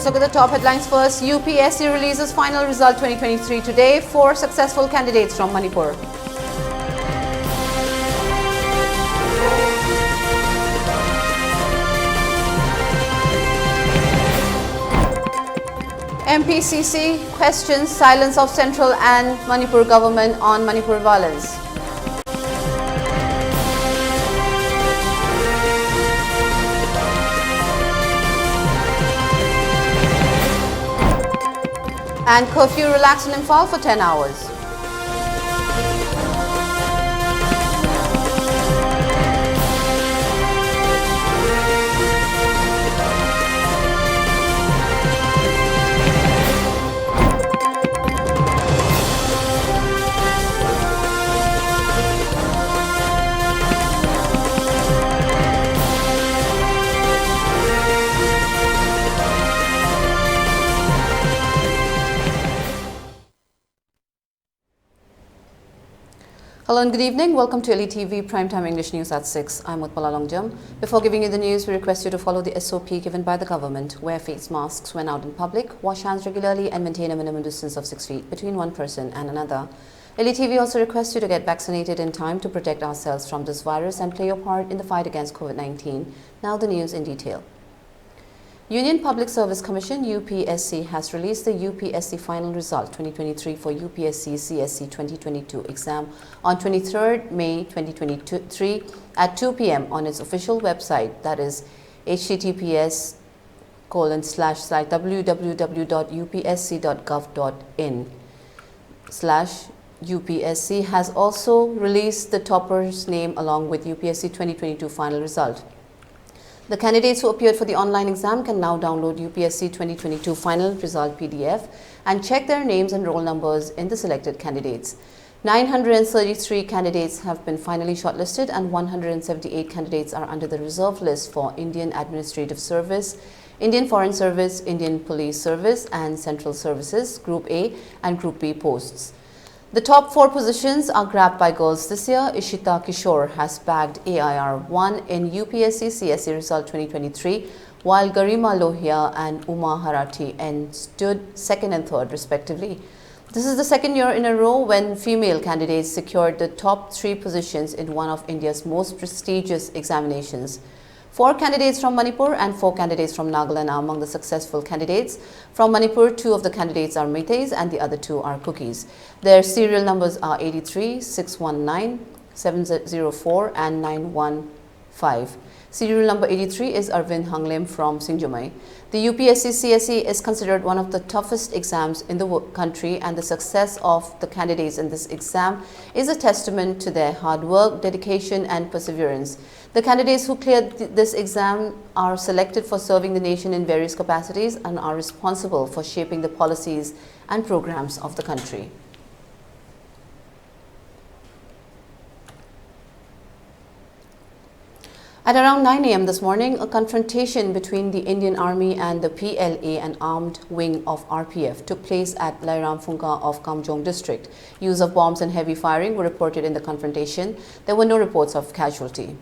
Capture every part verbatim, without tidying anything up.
Look at the top headlines first. U P S C releases final result twenty twenty-three today. Four successful candidates from Manipur. M P C C questions silence of central and Manipur government on Manipur violence. And curfew relaxed in Imphal for ten hours. Hello and good evening. Welcome to L E T V Primetime English News at six. I'm Utpala Longjam. Before giving you the news, we request you to follow the S O P given by the government. Wear face masks when out in public, wash hands regularly, and maintain a minimum distance of six feet between one person and another. L E T V also requests you to get vaccinated in time to protect ourselves from this virus and play your part in the fight against COVID nineteen. Now the news in detail. Union Public Service Commission, U P S C, has released the U P S C final result twenty twenty-three for U P S C C S C twenty twenty-two exam on twenty-third May twenty twenty-three at two p.m. on its official website, that is H T T P S colon slash slash W W W dot U P S C dot gov dot in slash U P S C has also released the topper's name along with U P S C twenty twenty-two final result. The candidates who appeared for the online exam can now download U P S C twenty twenty-two final result P D F and check their names and roll numbers in the selected candidates. Nine hundred thirty-three candidates have been finally shortlisted and one hundred seventy-eight candidates are under the reserve list for Indian Administrative Service, Indian Foreign Service, Indian Police Service, and Central Services, Group A and Group B posts. The top four positions are grabbed by girls this year. Ishita Kishore has bagged A I R one in U P S C C S C result twenty twenty-three, while Garima Lohia and Uma Harathi and stood second and third respectively. This is the second year in a row when female candidates secured the top three positions in one of India's most prestigious examinations. Four candidates from Manipur and four candidates from Nagaland are among the successful candidates. From Manipur, two of the candidates are Meiteis and the other two are Kukis. Their serial numbers are eighty-three, six one nine, seven zero four and nine one five. Serial number eighty-three is Arvind Hanglem from Singjumei. The U P S C C S E is considered one of the toughest exams in the wo- country, and the success of the candidates in this exam is a testament to their hard work, dedication, and perseverance. The candidates who cleared th- this exam are selected for serving the nation in various capacities and are responsible for shaping the policies and programs of the country. At around nine a m this morning, a confrontation between the Indian Army and the P L A, an armed wing of R P F, took place at Lairam Phungka of Kamjong district. Use of bombs and heavy firing were reported in the confrontation. There were no reports of casualty.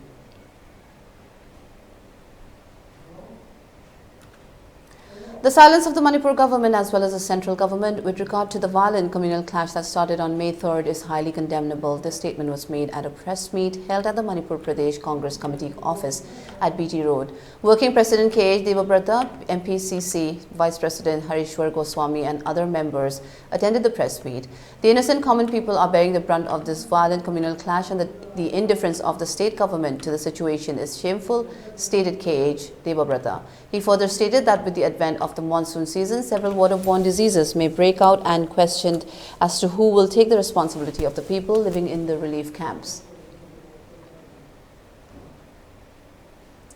The silence of the Manipur government as well as the central government with regard to the violent communal clash that started on May third is highly condemnable. This statement was made at a press meet held at the Manipur Pradesh Congress Committee office at B T Road. Working President K H Debabrata, M P C C Vice President Harishwar Goswami and other members attended the press meet. The innocent common people are bearing the brunt of this violent communal clash, and the, the indifference of the state government to the situation is shameful, stated K H Debabrata. He further stated that with the advent of the monsoon season, several waterborne diseases may break out and questioned as to who will take the responsibility of the people living in the relief camps.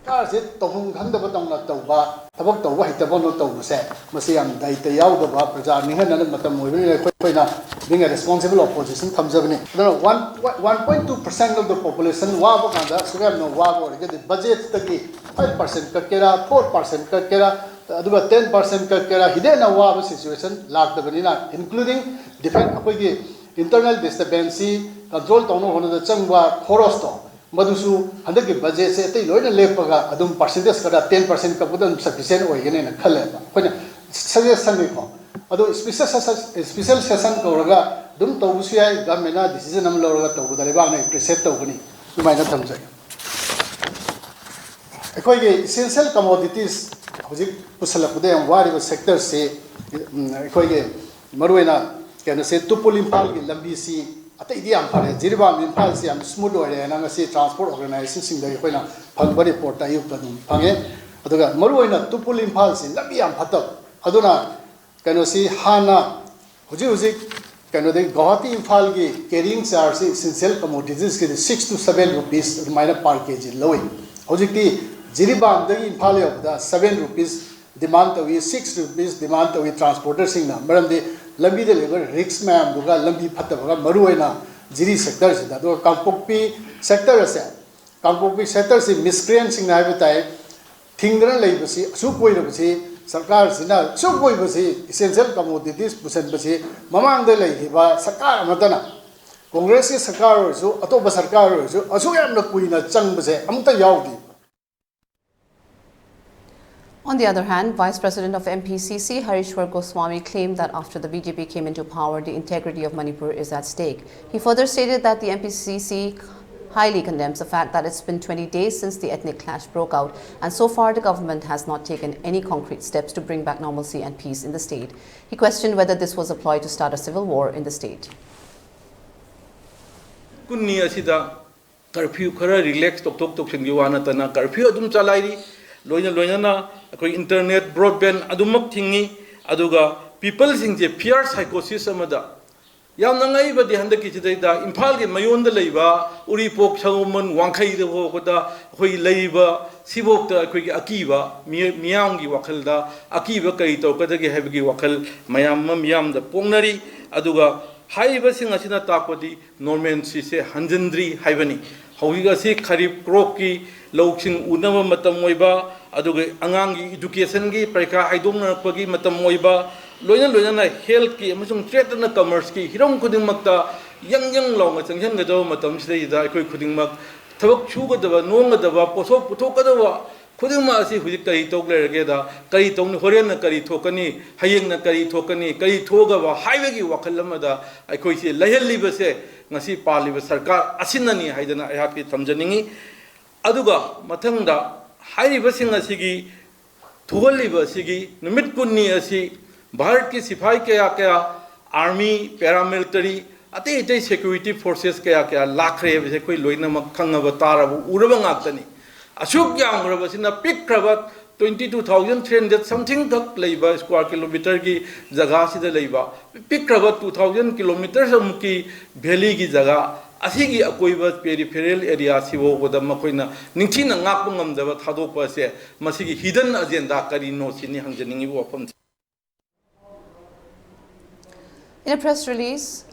ꯁꯔꯀꯥꯔꯁꯦ ꯇꯧꯐꯝ ꯈꯪꯗꯕꯗꯧꯅ ꯇꯧꯕ, ꯊꯕꯛ ꯇꯧꯕ ꯍꯩꯇꯕꯗꯧꯅ ꯇꯧꯕꯁꯦ, ꯃꯁꯤ ꯌꯥꯝ ꯗꯥꯏꯇ ꯌꯥꯎꯗꯕ, ꯄ꯭ꯔꯖꯥ ꯅꯤꯡꯍꯟꯅꯅꯕ ꯃꯇꯝ ꯑꯣꯏꯕꯅꯤꯅ ꯑꯩꯈꯣꯏ, ꯑꯩꯈꯣꯏꯅ being a responsible opposition ꯊꯝꯖꯕꯅꯤ꯫ ꯑꯗꯨꯅ one, one point two percent of the population ꯋꯥꯕ ꯀꯥꯟꯗ ꯑꯁꯨꯛ ꯌꯥꯝꯅ ꯋꯥꯕ ꯑꯣꯏꯔꯒꯗꯤ, ꯕꯖꯦꯠꯇꯒꯤ five percent ꯀꯛꯀꯦꯔꯥ, four percent ꯀꯛꯀꯦꯔꯥ, ꯑꯗꯨꯒ ten percent ꯀꯛꯀꯦꯔꯥ, ꯍꯤꯗꯦꯟꯅ ꯋꯥꯕ situation ꯂꯥꯛꯇꯕꯅꯤꯅ, including defense, ꯑꯩꯈꯣꯏꯒꯤ internal disturbance ꯁꯤ control ꯇꯧꯅꯕ ꯍꯣꯠꯅꯕꯗ ꯆꯪꯕ ꯈꯣꯔꯁꯇꯣ, ꯃꯗꯨꯁꯨ ꯍꯟꯗꯛꯀꯤ ꯕꯖꯦꯠꯁꯦ ꯑꯇꯩ ꯂꯣꯏꯅ ꯂꯦꯞꯄꯒ ꯑꯗꯨꯝ ꯄꯥꯔꯁꯦꯟꯇꯦꯖ ꯈꯔ ꯇꯦꯟ ꯄꯥꯔꯁꯦꯟ ꯀꯛꯄꯗ ꯑꯗꯨꯝ ꯁꯐꯤꯁꯦꯟ ꯑꯣꯏꯒꯅꯦꯅ ꯈꯜꯂꯦꯕ꯫ ꯑꯩꯈꯣꯏꯅ ꯁꯖꯦꯁꯟꯅꯤꯀꯣ꯫ ꯑꯗꯣ ꯏꯁꯄꯤꯁꯦꯜ ꯁꯦꯁꯟ, ꯏꯁꯄꯤꯁꯦꯜ ꯁꯦꯁꯟ ꯀꯧꯔꯒ ꯑꯗꯨꯝ ꯇꯧꯕꯁꯨ ꯌꯥꯏ꯫ ꯒꯚꯔꯟꯃꯦꯟꯅ ꯗꯤꯁꯤꯖꯟ ꯑꯃ ꯂꯧꯔꯒ ꯇꯧꯕꯗ ꯂꯩꯕꯥꯛꯅ ꯑꯦꯄ꯭ꯔꯤꯁꯤꯌꯦꯠ ꯇꯧꯒꯅꯤ꯫ ꯑꯗꯨꯃꯥꯏꯅ ꯊꯝꯖꯒꯦ꯫ ꯑꯩꯈꯣꯏꯒꯤ ꯏꯁꯦꯟꯁꯤꯌꯦꯜ ꯀꯃꯣꯗꯤꯇꯤꯁ ꯍꯧꯖꯤꯛ ꯄꯨꯁꯜꯂꯛꯄꯗ ꯌꯥꯝ ꯋꯥꯔꯤꯕ ꯁꯦꯛꯇꯔꯁꯤ, ꯎꯝ, ꯑꯩꯈꯣꯏꯒꯤ ꯃꯔꯨꯑꯣꯏꯅ ꯀꯩꯅꯣꯁꯦ, ꯇꯨꯄꯨꯜ ꯏꯝꯐꯥꯜꯒꯤ ꯂꯝꯕꯤꯁꯤ ꯑꯇꯩꯗꯤ ꯌꯥꯝ ꯐꯔꯦ, ꯖꯤꯔꯤꯕꯥꯝ ꯏꯝꯐꯥꯜꯁꯤ ꯌꯥꯝ ꯁ꯭ꯃꯨꯠ ꯑꯣꯏꯔꯦꯅ ꯉꯁꯤ ꯇ꯭ꯔꯥꯟꯁꯄꯣꯔꯠ ꯑꯣꯔꯒꯅꯥꯏꯖꯦꯁꯟꯁꯤꯡꯗꯒꯤ ꯑꯩꯈꯣꯏꯅ ꯐꯪꯕ ꯔꯤꯄꯣꯔꯠꯇ ꯑꯌꯨꯛꯇ ꯑꯗꯨꯝ ꯐꯪꯉꯦ꯫ ꯑꯗꯨꯒ ꯃꯔꯨꯑꯣꯏꯅ ꯇꯨꯄꯨꯜ ꯏꯝꯐꯥꯜꯁꯤ ꯂꯝꯕꯤ ꯌꯥꯝ ꯐꯠꯇꯕ꯫ ꯑꯗꯨꯅ ꯀꯩꯅꯣꯁꯤ ꯍꯥꯟꯅ ꯍꯧꯖꯤꯛ ꯍꯧꯖꯤꯛ ꯀꯩꯅꯣꯗꯒꯤ ꯒꯧꯍꯥꯇꯤ ꯏꯝꯐꯥꯜꯒꯤ ꯀꯦꯔꯤꯌꯤꯡ ꯆꯥꯔꯖꯁꯤ ꯏꯁꯦꯟꯁꯤꯌꯦꯜ ꯀꯃꯣꯗꯤꯇꯤꯁꯀꯤꯗꯤ ꯁꯤꯛꯁ ꯇꯨ ꯁꯕꯦꯟ ꯔꯨꯄꯤꯁ ꯑꯗꯨꯃꯥꯏꯅ ꯄꯥꯔ ꯀꯦ ꯖꯤ ꯂꯧꯏ꯫ ꯍꯧꯖꯤꯛꯇꯤ ꯖꯤꯔꯤꯕꯥꯝꯗꯒꯤ ꯏꯝꯐꯥꯜ ꯌꯧꯕꯗ ꯁꯕꯦꯟ ꯔꯨꯄꯤꯁ ꯗꯤꯃꯥꯟ ꯇꯧꯏ, ꯁꯤꯛꯁ ꯔꯨꯄꯤꯁ ꯗꯤꯃꯥꯟ ꯇꯧꯏ ꯇ꯭ꯔꯥꯟꯁꯄꯣꯔꯇꯔꯁꯤꯡꯅ꯫ ꯃꯔꯝꯗꯤ ꯂꯝꯕꯤꯗ ꯂꯩꯕ ꯔꯤꯛꯁ ꯃꯌꯥꯝꯗꯨꯒ ꯂꯝꯕꯤ ꯐꯠꯇꯕꯒ, ꯃꯔꯨꯑꯣꯏꯅ ꯖꯤꯔꯤ ꯁꯦꯛꯇꯔꯁꯤꯗ꯫ ꯑꯗꯨꯒ ꯀꯥꯡꯄꯣꯛꯄꯤ ꯁꯦꯛꯇꯔ ꯑꯁꯦ, ꯀꯥꯡꯄꯣꯛꯄꯤ ꯁꯦꯛꯇꯔꯁꯤ ꯃꯤꯁꯀ꯭ꯔꯤꯌꯦꯟꯁꯤꯡꯅ ꯍꯥꯏꯕ ꯇꯥꯏ, ꯊꯤꯡꯗꯅ ꯂꯩꯕꯁꯤ, ꯑꯁꯨꯛ ꯀꯨꯏꯔꯕꯁꯤ, ꯁꯔꯀꯥꯔꯁꯤꯅ ꯑꯁꯨꯛ ꯀꯨꯏꯕꯁꯤ ꯏꯁꯦꯟꯁꯤꯌꯦꯜ ꯀꯃꯣꯗꯤꯇꯤꯁ ꯄꯨꯁꯟꯕꯁꯤ ꯃꯃꯥꯡꯗ ꯂꯩꯈꯤꯕ ꯁꯔꯀꯥꯔ ꯑꯃꯠꯇꯅ, ꯀꯣꯡꯒ꯭ꯔꯦꯁꯀꯤ ꯁꯔꯀꯥꯔ ꯑꯣꯏꯔꯁꯨ, ꯑꯇꯣꯞꯄ ꯁꯔꯀꯥꯔ ꯑꯣꯏꯔꯁꯨ, ꯑꯁꯨꯛ ꯌꯥꯝꯅ ꯀꯨꯏꯅ ꯆꯪꯕꯁꯦ ꯑꯃꯠꯇ ꯌꯥꯎꯗꯦ꯫ On the other hand, Vice President of M P C C, Harishwar Goswami, claimed that after the B J P came into power, the integrity of Manipur is at stake. He further stated that the M P C C highly condemns the fact that it's been twenty days since the ethnic clash broke out, and so far the government has not taken any concrete steps to bring back normalcy and peace in the state. He questioned whether this was a ploy to start a civil war in the state. ꯀꯨꯟꯅꯤ ꯑꯁꯤꯗ curfew ꯈꯔ relax ꯇꯧꯊꯣꯛ ꯇꯧꯁꯤꯟꯒꯤ ꯋꯥ ꯅꯠꯇꯅ curfew ꯑꯗꯨꯝ ꯆꯂꯥꯏꯔꯤ꯫ ꯂꯣꯏꯅ ꯂꯣꯏꯅꯅ ꯑꯩꯈꯣꯏ internet, broadband ꯑꯗꯨꯃꯛ ꯊꯤꯡꯉꯤ꯫ ꯑꯗꯨꯒ ꯄꯤꯄꯜꯁꯤꯡꯁꯦ ꯐꯤꯌꯔ ꯁꯥꯏꯀꯣꯁꯤꯁ ꯑꯃꯗ, ꯌꯥꯝꯅ ꯉꯛꯏꯕꯗꯤ ꯍꯟꯗꯛꯀꯤꯁꯤꯗꯩꯗ ꯏꯝꯐꯥꯜꯒꯤ ꯃꯌꯣꯟꯗ ꯂꯩꯕ ꯎꯔꯤꯄꯣꯛ, ꯁꯪꯒꯣꯝꯕꯟ, ꯋꯥꯡꯈꯩꯗ ꯐꯥꯎꯕꯗ ꯑꯩꯈꯣꯏꯒꯤ ꯂꯩꯔꯤꯕ ꯁꯤꯐꯥꯎꯗ ꯑꯩꯈꯣꯏꯒꯤ ꯑꯀꯤꯕ, ꯃꯤ-, ꯃꯤꯌꯥꯝꯒꯤ ꯋꯥꯈꯜꯗ ꯑꯀꯤꯕ ꯀꯔꯤ ꯇꯧꯔꯛꯀꯗꯒꯦ ꯍꯥꯏꯕꯒꯤ ꯋꯥꯈꯜ ꯃꯌꯥꯝ ꯑꯃ ꯃꯤꯌꯥꯝꯗ ꯄꯣꯛꯅꯔꯤ꯫ ꯑꯗꯨꯒ ꯍꯥꯏꯔꯤꯕꯁꯤꯡ ꯑꯁꯤꯅ ꯇꯥꯛꯄꯗꯤ ꯅꯣꯔꯃꯦꯟꯁꯤꯁꯦ ꯍꯟꯖꯤꯟꯗ꯭ꯔꯤ ꯍꯥꯏꯕꯅꯤ꯫ ꯍꯧꯖꯤꯛ ꯑꯁꯤ ꯈꯔꯤꯞ ꯀ꯭ꯔꯣꯞꯀꯤ ꯂꯧꯁꯤꯡ ꯎꯅꯕ ꯃꯇꯝ ꯑꯣꯏꯕ, ꯑꯗꯨꯒ ꯑꯉꯥꯡꯒꯤ ꯏꯗꯨꯀꯦꯁꯟꯒꯤ ꯄꯔꯤꯈꯥ ꯍꯥꯏꯗꯣꯛꯅꯔꯛꯄꯒꯤ ꯃꯇꯝ ꯑꯣꯏꯕ, ꯂꯣꯏꯅ ꯂꯣꯏꯅꯅ ꯍꯦꯜꯠꯀꯤ ꯑꯃꯁꯨꯡ ꯇ꯭ꯔꯦꯠ ꯑꯦꯟ ꯀꯃꯔꯁꯀꯤ ꯍꯤꯔꯝ ꯈꯨꯗꯤꯡꯃꯛꯇ ꯌꯪ ꯌꯪ ꯂꯥꯎꯅ ꯆꯪꯁꯤꯟꯒꯗꯕ ꯃꯇꯝꯁꯤꯗꯩꯗ ꯑꯩꯈꯣꯏ ꯈꯨꯗꯤꯡꯃꯛ ꯊꯕꯛ ꯁꯨꯒꯗꯕ, ꯅꯣꯝꯒꯗꯕ, ꯄꯣꯠꯊꯣꯛ ꯄꯨꯊꯣꯛꯀꯗꯕ ꯈꯨꯗꯤꯡꯃꯛ ꯑꯁꯤ ꯍꯧꯖꯤꯛ ꯀꯔꯤ ꯇꯧ ꯂꯩꯔꯒꯦꯗ, ꯀꯔꯤ ꯇꯧꯅꯤ, ꯍꯣꯔꯦꯟꯅ ꯀꯔꯤ ꯊꯣꯛꯀꯅꯤ, ꯍꯌꯦꯡꯅ ꯀꯔꯤ ꯊꯣꯛꯀꯅꯤ, ꯀꯔꯤ ꯊꯣꯛꯑꯒꯕ ꯍꯥꯏꯕꯒꯤ ꯋꯥꯈꯜ ꯑꯃꯗ ꯑꯩꯈꯣꯏꯁꯤ ꯂꯩꯍꯜꯂꯤꯕꯁꯦ ꯉꯁꯤ ꯄꯥꯜꯂꯤꯕ ꯁꯔꯀꯥꯔ ꯑꯁꯤꯅꯅꯤ ꯍꯥꯏꯗꯅ ꯑꯩꯍꯥꯛꯀꯤ ꯊꯝꯖꯅꯤꯡꯉꯤ꯫ ꯑꯗꯨꯒ ꯃꯊꯪꯗ ꯍꯥꯏꯔꯤꯕꯁꯤꯡ ꯑꯁꯤꯒꯤ ꯊꯣꯛꯍꯜꯂꯤꯕ ꯑꯁꯤꯒꯤ ꯅꯨꯃꯤꯠ ꯀꯨꯟꯅꯤ ꯑꯁꯤ ꯚꯥꯔꯠꯀꯤ ꯁꯤꯐꯥꯏ ꯀꯌꯥ ꯀꯌꯥ, army, paramilitary, ꯑꯇꯩ ꯑꯇꯩ security forces ꯀꯌꯥ ꯀꯌꯥ ꯂꯥꯛꯈ꯭ꯔꯦ ꯍꯥꯏꯕꯁꯦ ꯑꯩꯈꯣꯏ ꯂꯣꯏꯅꯃꯛ ꯈꯪꯉꯕ, ꯇꯥꯔꯕ, ꯎꯔꯕ ꯉꯥꯛꯇꯅꯤ꯫ ꯑꯁꯨꯛ ꯌꯥꯝꯈ꯭ꯔꯕꯁꯤꯅ ꯄꯤꯛꯈ꯭ꯔꯕ twenty two thousand three hundred something ꯈꯛ ꯂꯩꯕ square kilometerꯒꯤ ꯖꯒꯥꯁꯤꯗ ꯂꯩꯕ ꯄꯤꯛꯈ꯭ꯔꯕ two thousand kilometers ꯑꯃꯨꯛꯀꯤ valleyꯒꯤ ꯖꯒꯥ ꯑꯁꯤꯒꯤ ꯑꯀꯣꯏꯕ peripheral areaꯁꯤ ꯐꯥꯎꯕꯗ ꯃꯈꯣꯏꯅ ꯅꯤꯡꯊꯤꯅ ꯉꯥꯛꯄ ꯉꯝꯗꯕ ꯊꯥꯗꯣꯛꯄ ꯑꯁꯦ ꯃꯁꯤꯒꯤ hidden agenda ꯀꯔꯤꯅꯣ ꯁꯤꯅꯤ ꯍꯪꯖꯅꯤꯡꯉꯤꯕ ꯋꯥꯐꯝꯁꯦ꯫ In a press release,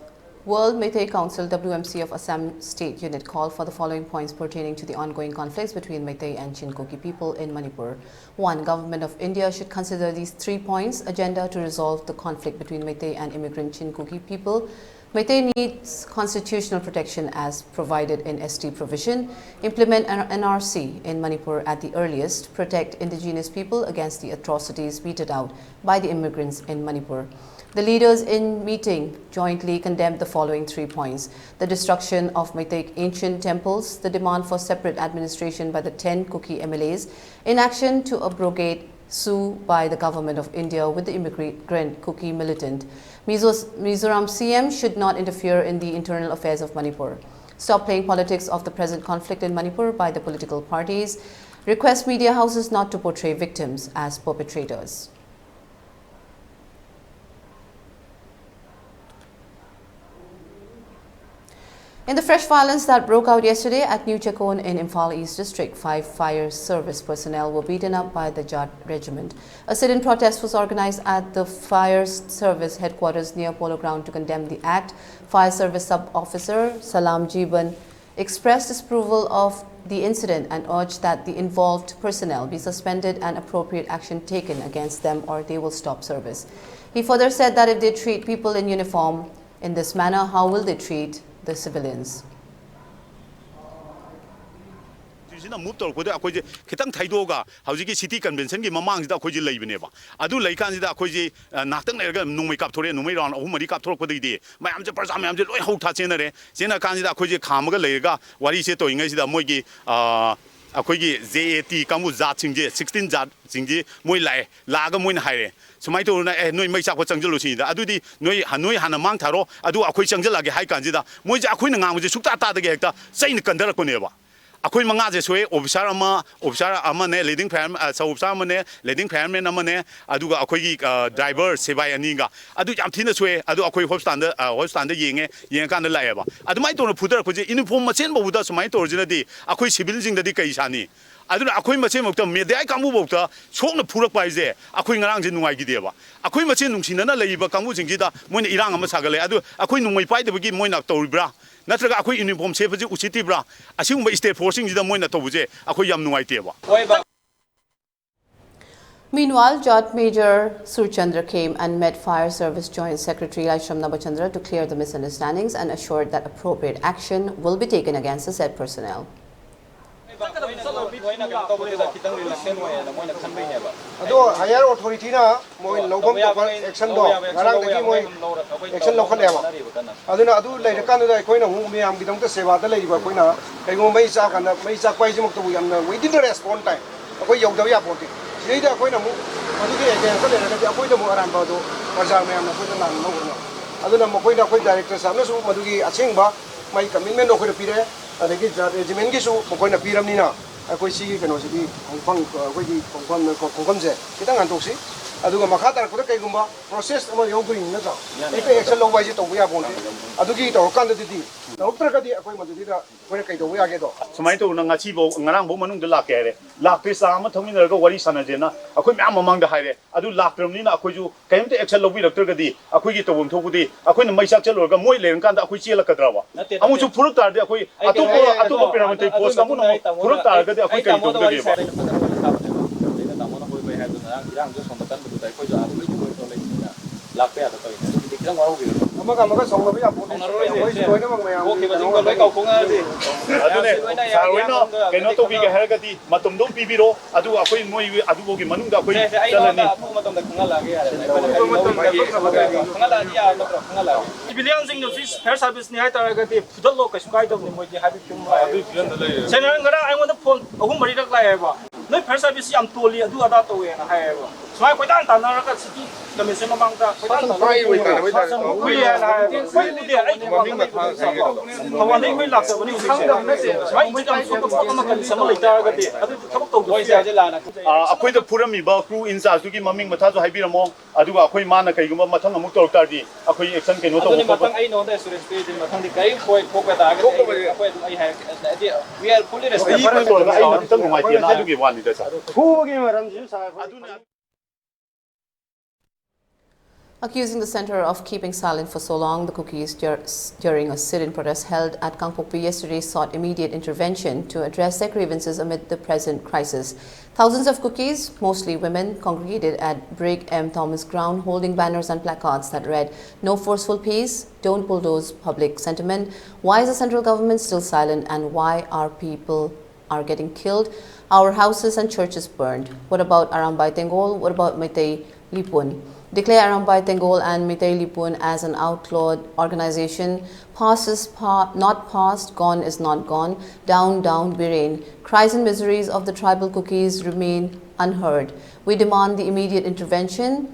World Meitei Council, W M C, of Assam State Unit called for the following points pertaining to the ongoing conflicts between Meitei and Chin Kuki people in Manipur. One, Government of India should consider these three points: agenda to resolve the conflict between Meitei and immigrant Chin Kuki people. Meitei needs constitutional protection as provided in S T provision. Implement an N R C in Manipur at the earliest. Protect indigenous people against the atrocities meted out by the immigrants in Manipur. The leaders in meeting jointly condemned the following three points: the destruction of Meitei ancient temples, the demand for separate administration by the ten Kuki M L As, inaction to abrogate sue by the Government of India with the immigrant Kuki militant. Mizos- Mizoram C M should not interfere in the internal affairs of Manipur. Stop playing politics of the present conflict in Manipur by the political parties. Request media houses not to portray victims as perpetrators. In the fresh violence that broke out yesterday at New Chekon in Imphal East District, five fire service personnel were beaten up by the Jat Regiment. A sit-in protest was organized at the fire service headquarters near Polo Ground to condemn the act. Fire service sub-officer Salam Jiban expressed disapproval of the incident and urged that the involved personnel be suspended and appropriate action taken against them or they will stop service. He further said that if they treat people in uniform in this manner, how will they treat the civilians? ꯁꯤꯅ move ꯇꯧꯔꯛꯄꯗ ꯑꯩꯈꯣꯏꯁꯦ ꯈꯤꯇꯪ ꯊꯩꯗꯣꯛꯑꯒ ꯍꯧꯖꯤꯛꯀꯤ city ꯀꯟꯚꯦꯟꯁꯟꯒꯤ ꯃꯃꯥꯡꯁꯤꯗ ꯑꯩꯈꯣꯏꯁꯦ ꯂꯩꯕꯅꯦꯕ꯫ ꯑꯗꯨ ꯂꯩꯀꯥꯟꯁꯤꯗ ꯑꯩꯈꯣꯏꯁꯦ, ꯑ, ꯉꯥꯏꯍꯥꯛꯇꯪ ꯂꯩꯔꯒ ꯅꯣꯡꯃꯩ ꯀꯥꯞꯊꯣꯔꯛꯑꯦ꯫ ꯅꯣꯡꯃꯩ ꯔꯥꯎꯟ ꯑꯍꯨꯝ ꯃꯔꯤ ꯀꯥꯞꯊꯣꯔꯛꯄꯗꯒꯤꯗꯤ ꯃꯌꯥꯝꯁꯦ, ꯄ꯭ꯔꯖꯥ ꯃꯌꯥꯝꯁꯦ ꯂꯣꯏ ꯍꯧ ꯊꯥ ꯆꯦꯟꯅꯔꯦ꯫ ꯆꯦꯟꯅ ꯀꯥꯟꯁꯤꯗ ꯑꯩꯈꯣꯏꯁꯦ ꯈꯥꯝꯃꯒ ꯂꯩꯔꯒ ꯋꯥꯔꯤꯁꯦ ꯇꯧꯔꯤꯉꯩꯁꯤꯗ ꯃꯣꯏꯒꯤ, ꯑ, ꯑꯩꯈꯣꯏꯒꯤ ꯖꯦ ꯑꯦ ꯇꯤ ꯀꯥꯡꯕꯨ ꯖꯥꯠꯁꯤꯡꯁꯦ, ꯁꯤꯛꯁꯇꯤꯟ ꯖꯥꯠꯁꯤꯡꯁꯦ ꯃꯣꯏ ꯂꯥꯛꯑꯦ꯫ ꯂꯥꯛꯑꯒ ꯃꯣꯏꯅ ꯍꯥꯏꯔꯦ, "ꯁꯨꯃꯥꯏꯅ ꯇꯧꯗꯅ, ꯑꯦ, ꯅꯣꯏ ꯃꯩ ꯆꯥꯛꯄ ꯆꯪꯁꯤꯜꯂꯨ" ꯁꯤꯅꯤꯗ꯫ ꯑꯗꯨꯗꯤ ꯅꯣꯏ, ꯅꯣꯏ ꯍꯥꯟꯅ ꯃꯥꯡ ꯊꯥꯔꯣ, ꯑꯗꯨ ꯑꯩꯈꯣꯏ ꯆꯪꯁꯤꯜꯂꯛꯑꯒꯦ ꯍꯥꯏ ꯀꯥꯟꯁꯤꯗ ꯃꯣꯏꯁꯦ ꯑꯩꯈꯣꯏꯅ ꯉꯥꯡꯕꯁꯦ ꯁꯨꯛꯇꯥ ꯇꯥꯗꯒꯦ ꯍꯦꯛꯇ ꯆꯩꯅ ꯀꯟꯊꯔꯛꯄꯅꯦꯕ꯫ ꯑꯩꯈꯣꯏ ꯃꯉꯥꯁꯦ ꯁꯣꯛꯑꯦ, ꯑꯣꯐꯤꯁꯥꯔ ꯑꯃ, ꯑꯣꯐꯤꯁꯥꯔ ꯑꯃꯅꯦ, ꯂꯤꯗꯤꯡ ꯐꯥꯏꯌꯔ, ꯑ, ꯁꯕ ꯑꯣꯐꯤꯁꯥꯔ ꯑꯃꯅꯦ, ꯂꯤꯗꯤꯡ ꯐꯥꯏꯌꯔꯃꯦꯟ ꯑꯃꯅꯦ, ꯑꯗꯨꯒ ꯑꯩꯈꯣꯏꯒꯤ, ꯑ, ꯗ꯭ꯔꯥꯏꯚꯔ ꯁꯤꯕꯥꯏ ꯑꯅꯤꯒ꯫ ꯑꯗꯨ ꯌꯥꯝ ꯊꯤꯅ ꯁꯣꯛꯑꯦ꯫ ꯑꯗꯨ ꯑꯩꯈꯣꯏ ꯍꯣꯁꯄꯤꯇꯥꯜꯗ, ꯑ, ꯍꯣꯁꯄꯤꯇꯥꯜꯗ ꯌꯦꯡꯉꯦ, ꯌꯦꯡꯉꯀꯥꯟꯗ ꯂꯥꯛꯑꯦꯕ꯫ ꯑꯗꯨꯃꯥꯏꯅ ꯇꯧꯅ ꯐꯨꯊꯔꯛꯄꯁꯦ, ꯌꯨꯅꯤꯐꯣꯔꯝ ꯃꯁꯦꯟ ꯐꯥꯎꯕꯗ ꯁꯨꯃꯥꯏꯅ ꯇꯧꯔꯁꯤꯅꯗꯤ ꯑꯩꯈꯣꯏ ꯁꯤꯚꯤꯜꯁꯤꯡꯗꯗꯤ ꯀꯩ ꯁꯥꯅꯤ? ꯑꯗꯨꯅ ꯑꯩꯈꯣꯏ ꯃꯁꯦꯟꯃꯛꯇ ꯃꯦꯗꯤꯌꯥ ꯀꯥꯡꯕꯨꯐꯥꯎꯗ ꯁꯣꯛꯅ ꯐꯨꯔꯛꯄ ꯍꯥꯏꯁꯦ ꯑꯩꯈꯣꯏ ꯉꯔꯥꯡꯁꯦ ꯅꯨꯡꯉꯥꯏꯈꯤꯗꯦꯕ꯫ ꯑꯩꯈꯣꯏ ꯃꯁꯦꯟ ꯅꯨꯡꯁꯤꯅꯅ ꯂꯩꯔꯤꯕ ꯀꯥꯡꯕꯨꯁꯤꯡꯁꯤꯗ ꯃꯣꯏꯅ ꯏꯔꯥꯡ ꯑꯃ ꯁꯥꯒꯠꯂꯦ꯫ ꯑꯗꯨ ꯑꯩꯈꯣꯏ ꯅꯣꯡꯃꯩ ꯄꯥꯏꯗꯕꯒꯤ ꯃꯣꯏꯅ ꯇꯧꯔꯤꯕ꯭ꯔꯥ? ꯅꯠꯇ꯭ꯔꯒ ꯑꯩꯈꯣꯏ ꯌꯨꯅꯤꯐꯣꯔꯝ ꯁꯦꯠꯄꯁꯤ ꯎꯁꯤꯠꯇ꯭ꯔꯤꯕ꯭ꯔꯥ? ꯑꯁꯤꯒꯨꯝꯕ ꯁ꯭ꯇꯦꯠ ꯐꯣꯔꯁꯁꯤꯡꯁꯤꯗ ꯃꯣꯏꯅ ꯇꯧꯕꯁꯦ ꯑꯩꯈꯣꯏ ꯌꯥꯝ ꯅꯨꯡꯉꯥꯏꯇꯦꯕ꯫ Meanwhile, Jat Major Surchandra came and met Fire Service Joint Secretary Laishram Nabachandra to clear the misunderstandings and assured that appropriate action will be taken against the said personnel. ꯃꯣꯏꯅ ꯀꯩꯅꯣ ꯇꯧꯕꯗꯨꯗ ꯈꯤꯇꯪ ꯔꯤꯂꯛꯇꯦꯟ ꯑꯣꯏꯌꯦꯅ ꯃꯣꯏꯅ ꯈꯟꯕꯩꯅꯦꯕ꯫ ꯑꯗꯣ ꯍꯥꯏꯌꯔ ꯑꯣꯊꯣꯔꯤꯇꯤꯅ ꯃꯣꯏ ꯂꯧꯐꯝ ꯊꯣꯛꯄ ꯑꯦꯛꯁꯟꯗꯣ ꯉꯔꯥꯡꯗꯒꯤ ꯃꯣꯏ ꯑꯦꯛꯁꯟ ꯂꯧꯈꯠꯂꯦꯕ꯫ ꯑꯗꯨꯅ ꯑꯗꯨ ꯂꯩꯔꯀꯥꯟꯗꯨꯗ ꯑꯩꯈꯣꯏꯅ ꯑꯃꯨꯛ ꯃꯌꯥꯝꯒꯤꯗꯃꯛꯇ ꯁꯦꯕꯥꯗ ꯂꯩꯔꯤꯕ ꯑꯩꯈꯣꯏꯅ ꯀꯩꯒꯨꯝꯕ ꯃꯩ ꯆꯥꯛꯀꯥꯟꯗ ꯃꯩ ꯆꯥꯛꯄ ꯍꯥꯏꯁꯤꯃꯛꯇꯕꯨ ꯌꯥꯝꯅ within the response time ꯑꯩꯈꯣꯏ ꯌꯧꯗꯕ ꯌꯥꯄꯣꯟꯇꯦ꯫ ꯁꯤꯗꯩꯗ ꯑꯩꯈꯣꯏꯅ ꯑꯃꯨꯛ ꯃꯗꯨꯒꯤ ꯑꯦꯒꯦꯟꯁꯇ ꯂꯩꯔꯒꯗꯤ ꯑꯩꯈꯣꯏꯗ ꯑꯃꯨꯛ ꯑꯔꯥꯟꯕ ꯑꯗꯣ ꯄ꯭ꯔꯖꯥ ꯃꯌꯥꯝꯅ ꯑꯩꯈꯣꯏꯗ ꯂꯥꯟꯅ ꯂꯧꯒꯅꯤ꯫ ꯑꯗꯨꯅ ꯃꯈꯣꯏꯗ ꯑꯩꯈꯣꯏ ꯗꯥꯏꯔꯦꯛꯇꯔ ꯁꯥꯍꯕꯅꯁꯨ ꯃꯗꯨꯒꯤ ꯑꯁꯦꯡꯕ ꯃꯥꯒꯤ ꯀꯃꯤꯠꯃꯦꯟꯗꯣ ꯑꯩꯈꯣꯏꯗ ꯄꯤꯔꯛꯑꯦ꯫ ꯑꯗꯒꯤ ꯖꯥꯠ ꯔꯦꯖꯤꯃꯦꯟꯒꯤꯁꯨ ꯃꯈꯣꯏꯅ ꯄꯤꯔꯕꯅꯤꯅ ꯑꯩꯈꯣꯏ ꯁꯤꯒꯤ ꯀꯩꯅꯣꯁꯤꯗꯤ ꯈꯣꯡꯐꯝ ꯑꯩꯈꯣꯏꯒꯤ ꯈꯣꯡꯐꯝ ꯈꯣꯡꯐꯝꯁꯦ ꯈꯤꯇꯪ ꯍꯟꯗꯣꯛꯁꯤ꯫ ꯑꯗꯨꯒ ꯃꯈꯥ ꯇꯥꯔꯛꯄꯗ ꯀꯩꯒꯨꯝꯕ ꯄ꯭ꯔꯣꯁꯦꯁ ꯑꯃ ꯌꯥꯎꯗꯣꯏꯅꯤ ꯅꯠꯇ꯭ꯔꯥ? ꯍꯦꯛꯇ ꯑꯦꯛꯁꯟ ꯂꯧꯕ ꯍꯥꯏꯁꯦ ꯇꯧꯕ ꯌꯥꯕ ꯅꯠꯇꯦ꯫ ꯑꯗꯨꯒꯤ ꯇꯧꯔꯀꯥꯟꯗꯗꯤ ꯇꯧꯔꯛꯇ꯭ꯔꯒꯗꯤ ꯑꯩꯈꯣꯏ ꯃꯗꯨꯗꯩꯗ ꯑꯩꯈꯣꯏꯅ ꯀꯩꯗꯧꯕ ꯌꯥꯒꯦꯗꯣ꯫ ꯁꯨꯃꯥꯏꯅ ꯇꯧꯗꯅ ꯉꯁꯤꯐꯥꯎ, ꯉꯔꯥꯡꯐꯥꯎ ꯃꯅꯨꯡꯗ ꯂꯥꯛꯀꯦ ꯍꯥꯏꯔꯦ, ꯂꯥꯛꯇꯦ꯫ ꯆꯥ ꯑꯃ ꯊꯛꯃꯤꯟꯅꯔꯒ ꯋꯥꯔꯤ ꯁꯥꯟꯅꯁꯦꯅ ꯑꯩꯈꯣꯏ ꯃꯌꯥꯝ ꯃꯃꯥꯡꯗ ꯍꯥꯏꯔꯦ꯫ ꯑꯗꯨ ꯂꯥꯛꯇ꯭ꯔꯕꯅꯤꯅ ꯑꯩꯈꯣꯏꯁꯨ ꯀꯔꯤꯝꯇ ꯑꯦꯛꯁꯟ ꯂꯧꯕꯤꯔꯛꯇ꯭ꯔꯒꯗꯤ ꯑꯩꯈꯣꯏꯒꯤ ꯇꯧꯐꯝ ꯊꯣꯛꯄꯗꯤ ꯑꯩꯈꯣꯏꯅ ꯃꯩ ꯆꯥꯛ ꯆꯠꯂꯨꯔꯒ ꯃꯣꯏ ꯂꯩꯔꯀꯥꯟꯗ ꯑꯩꯈꯣꯏ ꯆꯦꯜꯂꯛꯀꯗ꯭ꯔꯕ? ꯅꯠꯇꯦ, ꯅꯠꯇꯦ꯫ ꯑꯃꯨꯛꯁꯨ ꯐꯨꯔꯛ ꯇꯥꯔꯗꯤ ꯑꯩꯈꯣꯏ ꯑꯩ ꯀꯩꯅꯣ ꯑꯇꯣꯞꯄ ꯍꯥꯏꯒꯦ, ꯑꯇꯣꯞꯄ ꯑꯗꯣ ꯄꯦꯔꯥꯃꯤꯂꯤꯇꯔꯤ ꯑꯗꯨ ꯐꯣꯔꯁ ꯑꯃꯅ ꯅꯨꯃꯤꯠꯇ ꯑꯃꯨꯛ ꯑꯩ ꯇꯥꯃꯣꯗ, ꯐꯨꯔꯛ ꯇꯥꯔꯒꯗꯤ ꯑꯩꯈꯣꯏ ꯑꯩ ꯀꯔꯤ ꯇꯥꯃꯣꯗ ꯋꯥꯔꯤ ꯇꯧꯗꯒꯦꯕ? ꯁꯥꯏ꯫ ꯑꯩꯅ ꯐꯖꯅ ꯋꯥꯔꯤ ꯁꯥꯕꯅꯦꯕ꯫ ꯑꯗꯩꯗ ꯇꯥꯃꯣꯅ ꯍꯣꯏ ꯍꯣꯏ ꯍꯥꯏꯕꯗꯨꯅ ꯏꯔꯥꯡꯁꯦ ꯁꯣꯝꯗ ꯀꯟꯕꯗꯨꯗ ꯑꯩꯈꯣꯏꯁꯨ ꯑꯥꯗ ꯂꯣꯏ ꯊꯣꯛꯑꯦ ꯂꯩꯕꯅꯤꯅ ꯂꯥꯛꯄ ꯌꯥꯗ ꯇꯧꯔꯤꯅꯦ꯫ ꯑꯗꯨꯕꯨꯗꯤ ꯑꯃꯒ ꯑꯃꯒ ꯁꯥꯎꯅꯕ ꯌꯥꯄꯣꯠꯇꯦ꯫ ꯑꯩꯈꯣꯏꯁꯨ ꯂꯣꯏꯅꯃꯛ ꯃꯌꯥꯝꯒꯤ ꯀꯩꯅꯣ ꯑꯣꯏꯅ ꯑꯗꯨꯅꯦ, ꯁꯥꯔ ꯍꯣꯏꯅ ꯀꯩꯅꯣ ꯇꯧꯕꯤꯒꯦ ꯍꯥꯏꯔꯒꯗꯤ ꯃꯇꯝꯗꯣ ꯑꯗꯨꯝ ꯄꯤꯕꯤꯔꯣ, ꯑꯗꯨꯒ ꯑꯩꯈꯣꯏ ꯃꯣꯏ ꯑꯗꯨꯐꯥꯎꯒꯤ ꯃꯅꯨꯡꯗ ꯑꯩꯈꯣꯏ ꯆꯠꯂꯅꯤ꯫ ꯁꯤꯚꯤꯂꯤꯌꯟꯁꯤꯡꯅ ꯐꯤ ꯐꯥꯌꯔ ꯁꯥꯔꯚꯤꯁꯅꯤ ꯍꯥꯏꯇꯥꯔꯒꯗꯤ ꯐꯨꯗꯠꯂꯣ, ꯀꯩꯁꯨ ꯀꯥꯏꯗꯕꯅꯤ, ꯃꯣꯏꯗꯤ ꯍꯥꯏꯕꯗꯤ ꯁꯦꯅꯔ ꯉꯔꯥꯡ ꯑꯩꯉꯣꯟꯗ ꯐꯣꯟ ꯑꯍꯨꯝ ꯃꯔꯤꯔꯛ ꯂꯥꯛꯑꯦꯕ, ꯅꯣꯏ ꯐꯥꯌꯔ ꯁꯥꯔꯚꯤꯁꯁꯤ ꯌꯥꯝ ꯇꯣꯜꯂꯤ, ꯑꯗꯨ ꯑꯗꯥ ꯇꯧꯋꯦꯅ ꯍꯥꯏꯌꯦꯕ꯫ ꯁꯨꯃꯥꯏꯅ ꯀꯣꯏꯇꯥꯟ ꯇꯥꯟꯅꯔꯒ ꯁꯤꯇꯤ ꯀꯃꯤꯁꯟ ꯃꯃꯥꯡꯗ ꯀꯣꯏꯇꯥꯟ ꯇꯥꯟꯅꯔꯒ ꯍꯨꯏ ꯍꯥꯏꯅ ꯍꯥꯏꯌꯦꯕ꯫ ꯑꯩꯈꯣꯏ ꯎꯗꯦ, ꯑꯩ ꯊꯧꯕꯥꯜꯗꯒꯤ ꯑꯩꯈꯣꯏ ꯂꯥꯛꯆꯕꯅꯤ ꯍꯧꯖꯤꯛꯁꯦ꯫ ꯁꯨꯃꯥꯏꯅ ꯍꯧꯖꯤꯛ ꯌꯥꯝ ꯁꯣꯛꯄ ꯄꯣꯠ ꯑꯃ ꯀꯟꯗꯤꯁꯟ ꯑꯃ ꯂꯩꯇꯥꯔꯒꯗꯤ ꯑꯗꯨ ꯊꯕꯛ ꯇꯧꯗꯕꯁꯨ ꯌꯥꯏ꯫ ꯑ, ꯑꯩꯈꯣꯏꯗ ꯐꯨꯔꯝꯃꯤꯕ ꯀ꯭ꯔꯨ ꯏꯟꯆꯥꯔꯖꯇꯨꯒꯤ ꯃꯃꯤꯡ ꯃꯊꯥꯁꯨ ꯍꯥꯏꯕꯤꯔꯝꯃꯣ, ꯑꯗꯨꯒ ꯑꯩꯈꯣꯏ ꯃꯥꯅ ꯀꯩꯒꯨꯝꯕ ꯃꯊꯪ ꯑꯃꯨꯛ ꯇꯧꯔꯛ ꯇꯥꯔꯗꯤ ꯑꯩꯈꯣꯏ ꯑꯦꯛꯁꯟ ꯀꯩꯅꯣ ꯇꯧꯕ ꯑꯗꯨꯅꯤ ꯈꯣꯠꯄ꯫ ꯃꯊꯪ ꯑꯩ ꯅꯉꯣꯟꯗ ꯑꯦꯁꯨꯔꯦꯟꯁ ꯄꯤꯔꯤꯁꯤꯅꯤ, ꯃꯊꯪꯗꯤ ꯀꯔꯤꯝ ꯁꯣꯏ ꯊꯣꯛꯄ ꯇꯥꯔꯒꯗꯤ ꯑꯩ ꯑꯩꯈꯣꯏ ꯑꯗꯨꯝ ꯑꯩ ꯍꯥꯏꯔꯛꯀꯦ꯫ ꯍꯥꯏꯗꯤ we are fully responsible꯫ ꯑꯩ ꯈꯛꯇ ꯅꯨꯡꯉꯥꯏꯇꯦꯅ ꯑꯗꯨꯒꯤ ꯋꯥꯅꯤꯗ, ꯁꯥꯔ꯫ ꯐꯨꯕꯒꯤ ꯃꯔꯝꯁꯤꯁꯨ ꯁꯥꯔ꯫ ꯑꯗꯨꯅ Accusing the center of keeping silent for so long, the Kukis, dur- during a sit-in protest held at Kangpokpi yesterday, sought immediate intervention to address their grievances amid the present crisis. Thousands of Kukis, mostly women, congregated at Brig M Thomas Ground, holding banners and placards that read, "No forceful peace, don't bulldoze public sentiment, why is the central government still silent, and why are people are getting killed, our houses and churches burned? What about Arambai Tenggol? What about Meitei Lipun? Declare Arambai Tenggol and Meitei Lipun as an outlawed organization. Past is pa- not past, gone is not gone. Down, down, Biren. Cries and miseries of the tribal Kukis remain unheard. We demand the immediate intervention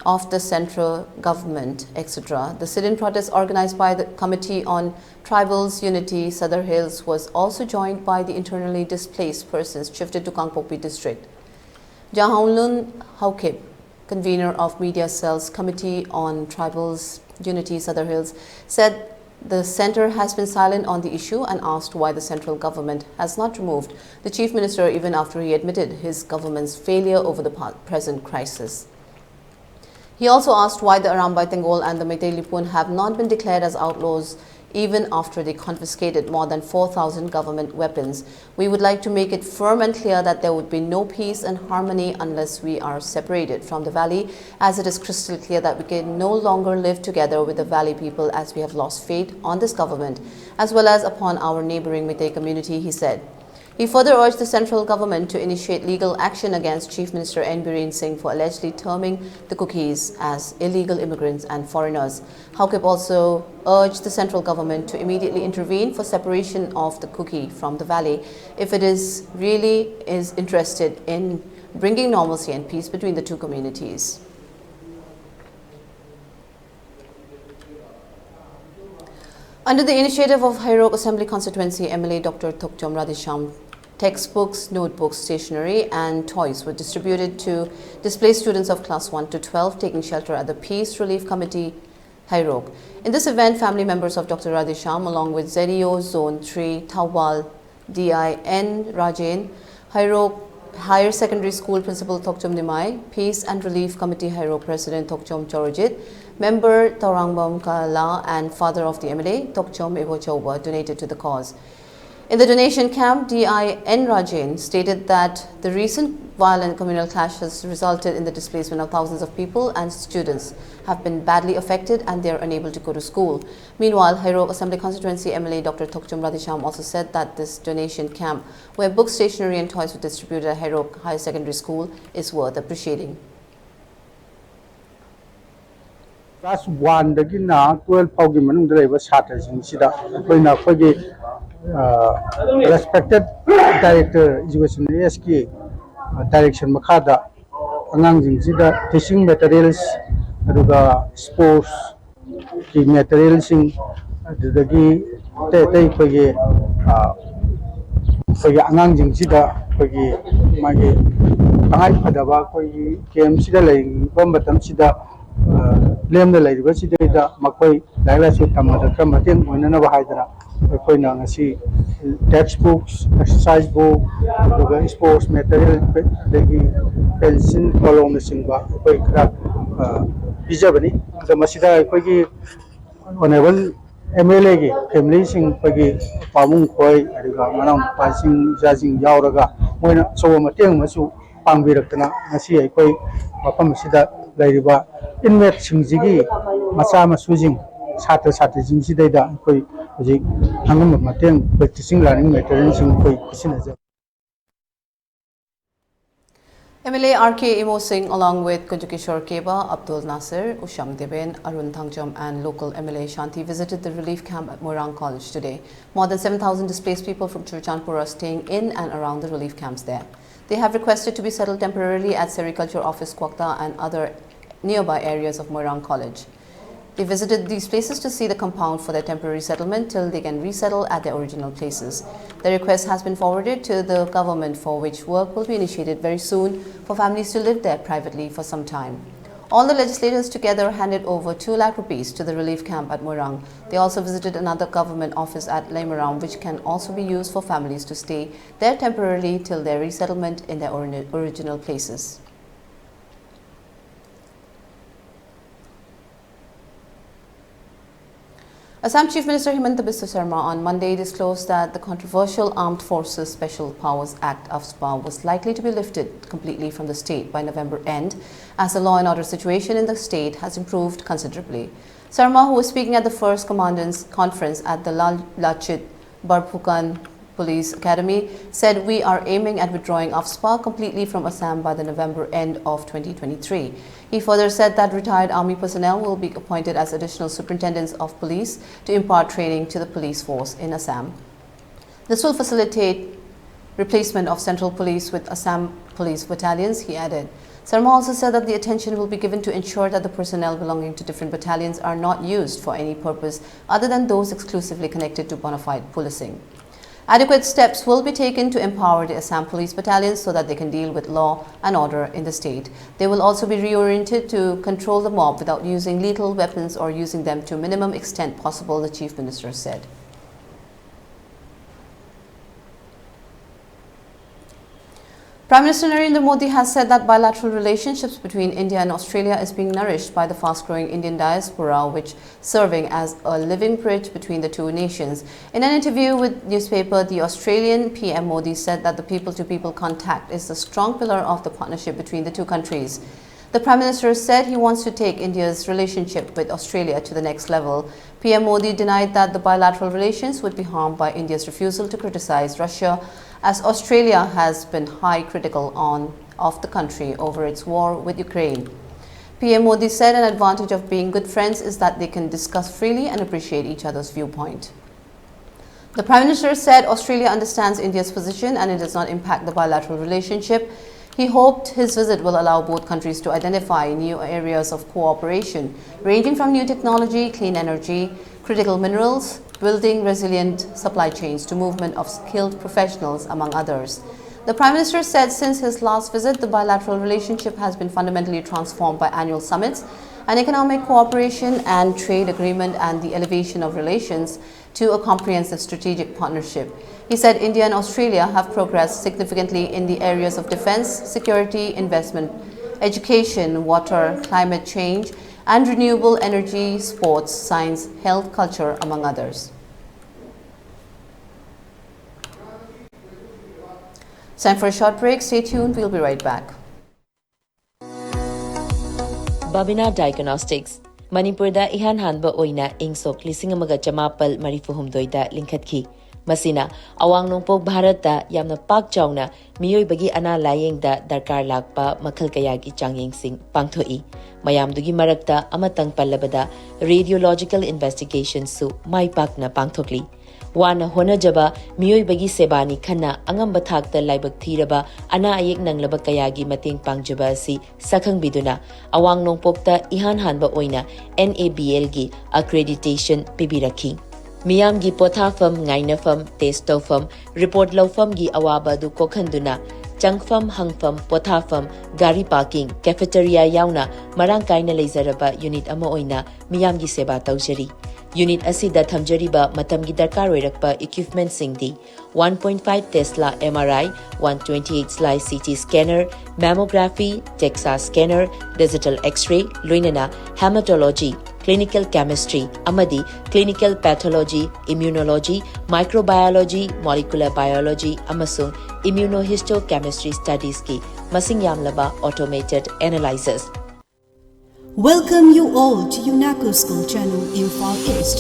of the central government, et cetera." The sit-in protest organized by the Committee on Tribals Unity Sadar Hills was also joined by the internally displaced persons shifted to Kangpokpi district. Jahaunlun Haokip, convener of Media Cell's Committee on Tribals Unity Sadar Hills, said the center has been silent on the issue and asked why the central government has not removed the chief minister even after he admitted his government's failure over the pa- present crisis. He also asked why the Arambai Tenggol and the Meitei Lipun have not been declared as outlaws even after they confiscated more than four thousand government weapons. We would like to make it firm and clear that there would be no peace and harmony unless we are separated from the valley, as it is crystal clear that we can no longer live together with the valley people, as we have lost faith on this government as well as upon our neighboring Meitei community, he said. He further urged the central government to initiate legal action against Chief Minister N Biren Singh for allegedly terming the Kukis as illegal immigrants and foreigners. Haokip also urged the central government to immediately intervene for separation of the Kuki from the valley if it is really is interested in bringing normalcy and peace between the two communities. Under the initiative of Heirok Assembly Constituency M L A Doctor Thokchom Radheshyam, textbooks, notebooks, stationery, and toys were distributed to displaced students of class one to twelve taking shelter at the Peace Relief Committee, Heirok. In this event, family members of Doctor Radheshyam, along with Z E O Zone three, Thawal, D I N Rajen, Heirok Higher Secondary School Principal Thokchom Nimai, Peace and Relief Committee Heirok President Thokchom Chorojit, member Taurangbam Kala, and father of the M L A, Thokchom Ibochou, were donated to the cause. In the donation camp, D I N Rajen stated that the recent violent communal clash has resulted in the displacement of thousands of people, and students have been badly affected and they are unable to go to school. Meanwhile, Heirok Assembly Constituency M L A Doctor Thokchom Radheshyam also said that this donation camp, where books, stationery, and toys were distributed at Heirok Higher Secondary School, is worth appreciating. Class one ꯗꯒꯤꯅ twelve ꯐꯥꯎꯒꯤ ꯃꯅꯨꯡꯗ ꯂꯩꯕ ꯁꯥꯇ꯭ꯔꯁꯤꯡꯁꯤꯗ ꯑꯩꯈꯣꯏꯅ ꯑꯩꯈꯣꯏꯒꯤ respected director education S ꯀꯤ direction ꯃꯈꯥꯗ ꯑꯉꯥꯡꯁꯤꯡꯁꯤꯗ teaching materials, ꯑꯗꯨꯒ sports ꯀꯤ material ꯁꯤꯡ, ꯑꯗꯨꯗꯒꯤ ꯑꯇꯩ ꯑꯇꯩ ꯑꯩꯈꯣꯏꯒꯤ ꯑꯩꯈꯣꯏꯒꯤ ꯑꯉꯥꯡꯁꯤꯡꯁꯤꯗ ꯑꯩꯈꯣꯏꯒꯤ ꯃꯥꯒꯤ ꯇꯉꯥꯏ ꯐꯗꯕ ꯑꯩꯈꯣꯏꯒꯤ camp ꯁꯤꯗ ꯂꯩꯕ ꯃꯇꯝꯁꯤꯗ ꯂꯦꯝꯅ ꯂꯩꯔꯤꯕꯁꯤꯗꯩꯗ ꯃꯈꯣꯏ ꯂꯥꯏꯔꯤꯛ ꯂꯥꯏꯁꯨ ꯇꯝꯕꯗ ꯈꯔ ꯃꯇꯦꯡ ꯑꯣꯏꯅꯅꯕ ꯍꯥꯏꯗꯅ ꯑꯩꯈꯣꯏꯅ ꯉꯁꯤ text books, exercise book, ꯑꯗꯨꯒ sports material, ꯑꯗꯒꯤ pencil, ꯀꯣꯂꯣꯝꯅꯆꯤꯡꯕ ꯑꯩꯈꯣꯏ ꯈꯔ ꯄꯤꯖꯕꯅꯤ꯫ ꯑꯗꯣ ꯃꯁꯤꯗ ꯑꯩꯈꯣꯏꯒꯤ honourable ꯑꯦꯝ ꯑꯦꯜ ꯑꯦꯒꯤ ꯐꯦꯃꯤꯂꯤꯁꯤꯡ, ꯑꯩꯈꯣꯏꯒꯤ ꯄꯥꯕꯨꯡ ꯈꯣꯏ, ꯑꯗꯨꯒ ꯃꯅꯥꯎꯅꯨꯄꯥꯁꯤꯡ, ꯏꯆꯥꯁꯤꯡ ꯌꯥꯎꯔꯒ ꯃꯣꯏꯅ ꯑꯆꯧꯕ ꯃꯇꯦꯡ ꯑꯃꯁꯨ ꯄꯥꯡꯕꯤꯔꯛꯇꯅ ꯉꯁꯤ ꯑꯩꯈꯣꯏ ꯃꯐꯝ ꯑꯁꯤꯗ ꯂꯩꯔꯤꯕ ꯏꯟꯃꯦꯠꯁꯤꯡꯁꯤꯒꯤ ꯃꯆꯥ ꯃꯁꯨꯁꯤꯡ, ꯁꯥꯇ꯭ꯔ ꯁꯥꯇ꯭ꯔꯤꯁꯤꯡꯁꯤꯗꯩꯗ ꯑꯩꯈꯣꯏ ꯍꯧꯖꯤꯛ ꯑꯉꯝꯕ ꯃꯇꯦꯡ ꯑꯩꯈꯣꯏ ꯇꯤꯆꯤꯡ ꯂꯔꯅꯤꯡ ꯃꯦꯇꯔꯤꯌꯦꯜꯁꯤꯡ ꯑꯩꯈꯣꯏ ꯄꯤꯁꯤꯟꯅꯖꯕ꯫ M L A R K Imo Singh, along with Kunjukishore Keba, Abdul Nasir, Usham Deben, Arun Thangjam, and local M L A Shanti, visited the relief camp at Moirang College today. More than seven thousand displaced people from Churachandpur are staying in and around the relief camps there. They have requested to be settled temporarily at Sericulture Office, Kwakta, and other nearby areas of Moirang College. They visited these places to see the compound for their temporary settlement till they can resettle at their original places. The request has been forwarded to the government, for which work will be initiated very soon for families to live there privately for some time. All the legislators together handed over two lakh rupees to the relief camp at Moirang. They also visited another government office at Leimaram, which can also be used for families to stay there temporarily till their resettlement in their ori-, original places. Assam Chief Minister Himanta Biswa Sarma on Monday disclosed that the controversial Armed Forces Special Powers Act, AFSPA, was likely to be lifted completely from the state by November end, as the law and order situation in the state has improved considerably. Sarma, who was speaking at the first commandant's conference at the Lal Lachit Borphukan Police Academy, said, "We are aiming at withdrawing AFSPA completely from Assam by the November end of twenty twenty-three." He further said that retired army personnel will be appointed as additional superintendents of police to impart training to the police force in Assam. This will facilitate replacement of central police with Assam police battalions, he added. Sarma also said that the attention will be given to ensure that the personnel belonging to different battalions are not used for any purpose other than those exclusively connected to bona fide policing. Adequate steps will be taken to empower the Assam Police battalions so that they can deal with law and order in the state. They will also be reoriented to control the mob without using lethal weapons or using them to minimum extent possible, the Chief Minister said. Prime Minister Narendra Modi has said that bilateral relationships between India and Australia is being nourished by the fast-growing Indian diaspora, which serving as a living bridge between the two nations. In an interview with newspaper The Australian, P M Modi said that the people-to-people contact is the strong pillar of the partnership between the two countries. The Prime Minister said he wants to take India's relationship with Australia to the next level. P M Modi denied that the bilateral relations would be harmed by India's refusal to criticize Russia, as Australia has been high critical on of the country over its war with Ukraine. P M Modi said an advantage of being good friends is that they can discuss freely and appreciate each other's viewpoint. The Prime Minister said Australia understands India's position and it does not impact the bilateral relationship. He hoped his visit will allow both countries to identify new areas of cooperation, ranging from new technology, clean energy, critical minerals, building resilient supply chains to movement of skilled professionals, among others. The Prime Minister said since his last visit, the bilateral relationship has been fundamentally transformed by annual summits, an economic cooperation and trade agreement, and the elevation of relations to a comprehensive strategic partnership. He said India and Australia have progressed significantly in the areas of defense, security, investment, education, water, climate change, and renewable energy, sports, science, health, culture, among others. Time for a short break. Stay tuned. We'll be right back. Babina Diagnostics, ꯃꯅꯤꯄꯨꯔꯗ ꯏꯍꯥꯟ ꯍꯥꯟꯕ ꯑꯣꯏꯅ ꯏꯪ ꯁꯣꯛ ꯂꯤꯁꯤꯡ ꯑꯃꯒ ꯆꯃꯥꯄꯜ ꯃꯔꯤꯐꯨ ꯍꯨꯝꯗꯣꯏꯗ ꯂꯤꯡꯈꯠꯈꯤ꯫ ꯃꯁꯤꯅ ꯑꯋꯥꯡ ꯅꯣꯡꯄꯣꯛ ꯚꯥꯔꯠꯇ ꯌꯥꯝꯅ ꯄꯥꯛ ꯆꯥꯎꯅ ꯃꯤꯑꯣꯏꯕꯒꯤ ꯑꯅꯥ ꯂꯥꯌꯦꯡꯗ ꯗꯔꯀꯥꯔ ꯂꯥꯛꯄ ꯃꯈꯜ ꯀꯌꯥꯒꯤ ꯆꯥꯡꯌꯦꯡꯁꯤꯡ ꯄꯥꯡꯊꯣꯛꯏ꯫ ꯃꯌꯥꯝꯗꯨꯒꯤ ꯃꯔꯛꯇ ꯑꯃꯇꯪ ꯄꯜꯂꯕꯗ, radiological investigationꯁꯨ ꯃꯥꯏ ꯄꯥꯛꯅ ꯄꯥꯡꯊꯣꯛꯂꯤ꯫ ꯋꯥꯅ ꯍꯣꯠꯅꯖꯕ ꯃꯤꯑꯣꯏꯕꯒꯤ ꯁꯦꯕꯥꯅꯤ ꯈꯟꯅ ꯑꯉꯝꯕ ꯊꯥꯛꯇ ꯂꯥꯏꯕꯛ ꯊꯤꯔꯕ ꯑꯅꯥ ꯑꯌꯦꯛ ꯅꯪꯂꯕ ꯀꯌꯥꯒꯤ ꯃꯇꯦꯡ ꯄꯥꯡꯖꯕ ꯑꯁꯤ ꯁꯛꯈꯪꯕꯤꯗꯨꯅ ꯑꯋꯥꯡ ꯅꯣꯡꯄꯣꯛꯇ ꯏꯍꯥꯟ ꯍꯥꯟꯕ ꯑꯣꯏꯅ NABLꯒꯤ accreditation ꯄꯤꯕꯤꯔꯛꯈꯤ꯫ ꯃꯤꯌꯥꯝꯒꯤ ꯄꯣꯊꯥꯐꯝ, ꯉꯥꯏꯅꯐꯝ, test ꯇꯧꯐꯝ, report ꯂꯧꯐꯝꯒꯤ ꯑꯋꯥꯕ ꯑꯗꯨ ꯀꯣꯛꯍꯟꯗꯨꯅ ꯆꯪꯐꯝ, ꯍꯪꯐꯝ, ꯄꯣꯊꯥꯐꯝ, ꯒꯥꯔꯤ parking, cafeteria ꯌꯥꯎꯅ ꯃꯔꯥꯡ ꯀꯥꯏꯅ ꯂꯩꯖꯔꯕ unit ꯑꯃ ꯑꯣꯏꯅ ꯃꯤꯌꯥꯝꯒꯤ ꯁꯦꯕꯥ ꯇꯧꯖꯔꯤ꯫ ꯌꯨꯅꯤꯠ ꯑꯁꯤꯗ ꯊꯝꯖꯔꯤꯕ ꯃꯇꯝꯒꯤ ꯗꯔꯀꯥꯔ ꯑꯣꯏꯔꯛꯄ ꯏꯀ꯭ꯋꯤꯞꯃꯦꯟꯠꯁꯤꯡꯗꯤ: one point five Tesla M R I, one twenty-eight slice C T scanner, mammography, DEXA scanner, digital X-ray, ꯂꯣꯏꯅꯅ hematology, clinical chemistry ꯑꯃꯗꯤ clinical pathology, immunology, microbiology, molecular biology ꯑꯃꯁꯨꯡ immunohistochemistry studies ꯀꯤ ꯃꯁꯤꯡ ꯌꯥꯝꯂꯕ automated analyzers꯫ Welcome you all to UNACO School Channel, Imphal East,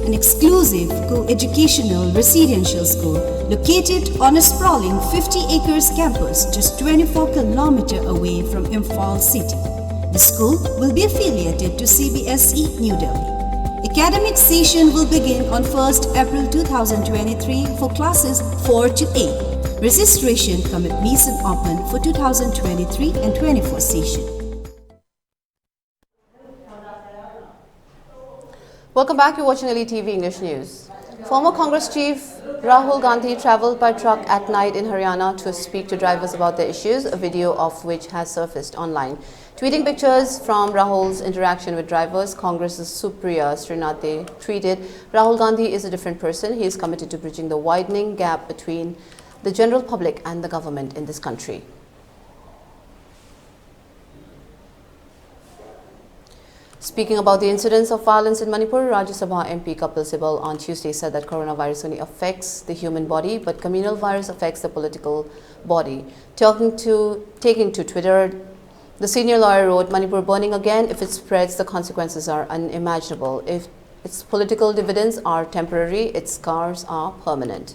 an exclusive co-educational residential school located on a sprawling fifty acres campus just twenty-four kilometer away from Imphal city. The school will be affiliated to C B S E New Delhi. Academic session will begin on first April two thousand twenty-three for classes four to eight. Registration cum admission open for two thousand twenty-three and twenty-four session. Welcome back. You're watching Elite T V English News. Former Congress chief Rahul Gandhi traveled by truck at night in Haryana to speak to drivers about their issues, a video of which has surfaced online. Tweeting pictures from Rahul's interaction with drivers, Congress's Supriya Srinath tweeted, "Rahul Gandhi is a different person. He is committed to bridging the widening gap between the general public and the government in this country." Speaking about the incidents of violence in Manipur, Rajya Sabha M P Kapil Sibal on Tuesday said that coronavirus only affects the human body, but communal virus affects the political body. Talking to, taking to Twitter, the senior lawyer wrote, "Manipur burning again, if it spreads, the consequences are unimaginable. If its political dividends are temporary, its scars are permanent."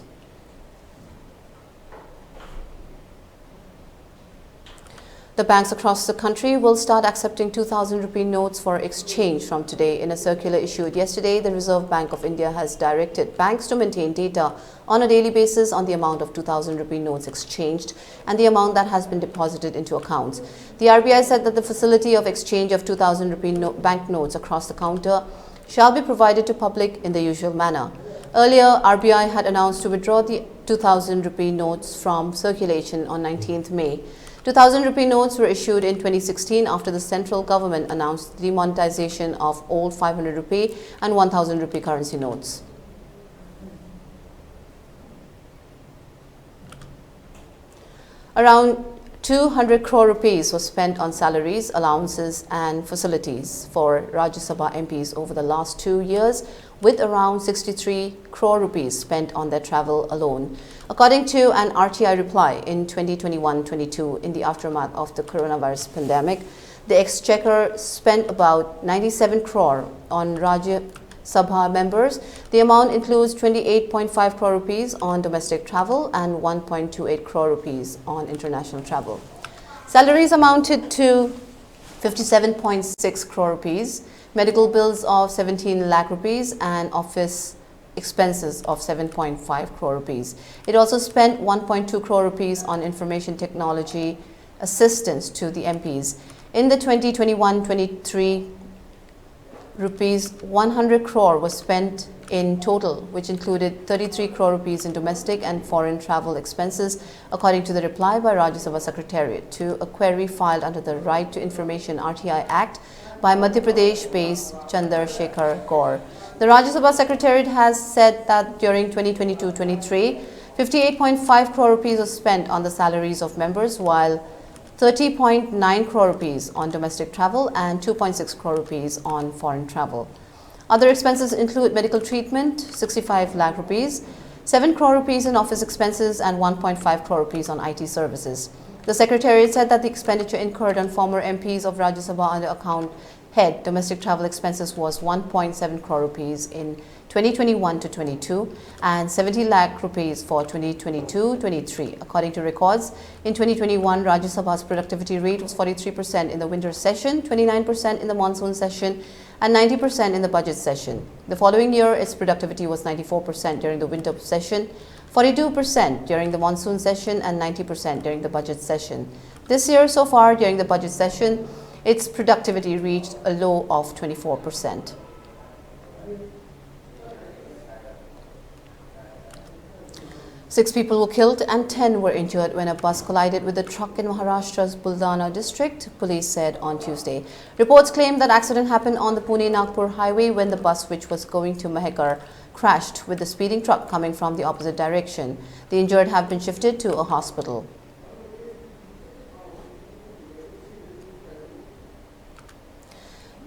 The banks across the country will start accepting two thousand rupee notes for exchange from today. In a circular issued yesterday, the Reserve Bank of India has directed banks to maintain data on a daily basis on the amount of two thousand rupee notes exchanged and the amount that has been deposited into accounts. The R B I said that the facility of exchange of two thousand rupee no- bank notes across the counter shall be provided to public in the usual manner. Earlier, R B I had announced to withdraw the two thousand rupee notes from circulation on nineteenth May. Two thousand rupee notes were issued in twenty sixteen after the central government announced demonetization of old five hundred rupee and one thousand rupee currency notes. Around two hundred crore rupees was spent on salaries, allowances and facilities for Rajya Sabha M Ps over the last two years, with around sixty-three crore rupees spent on their travel alone. According to an R T I reply in twenty twenty-one twenty-two, in the aftermath of the coronavirus pandemic, the exchequer spent about ninety-seven crore on Rajya Sabha members. The amount includes twenty-eight point five crore rupees on domestic travel and one point two eight crore rupees on international travel. Salaries amounted to fifty-seven point six crore rupees, medical bills of seventeen lakh rupees, and office expenses of seven point five crore rupees. It also spent one point two crore rupees on information technology assistance to the M Ps. In the twenty twenty-one twenty-three, rupees one hundred crore was spent in total, which included thirty-three crore rupees in domestic and foreign travel expenses, according to the reply by Rajya Sabha Secretariat to a query filed under the Right to Information, R T I Act, by Madhya Pradesh-based Chandar Shekhar Gaur. The Rajya Sabha Secretariat has said that during twenty twenty-two twenty-three, fifty-eight point five crore rupees was spent on the salaries of members, while thirty point nine crore rupees on domestic travel and two point six crore rupees on foreign travel. Other expenses include medical treatment, sixty-five lakh rupees, seven crore rupees in office expenses, and one point five crore rupees on I T services. The Secretariat said that the expenditure incurred on former M Ps of Rajya Sabha under account head domestic travel expenses was one point seven crore rupees in twenty twenty-one to twenty-two and seventy lakh rupees for twenty twenty-two twenty-three. According to records, in twenty twenty-one, Rajya Sabha's productivity rate was forty-three percent in the winter session, twenty-nine percent in the monsoon session, and ninety percent in the budget session. The following year, its productivity was ninety-four percent during the winter session, forty-two percent during the monsoon session, and ninety percent during the budget session. This year, so far, during the budget session, its productivity reached a low of twenty-four percent. Six people were killed and ten were injured when a bus collided with a truck in Maharashtra's Buldana district, police said on Tuesday. Reports claim that accident happened on the Pune-Nagpur highway when the bus, which was going to Mahekar, crashed with the speeding truck coming from the opposite direction. The injured have been shifted to a hospital.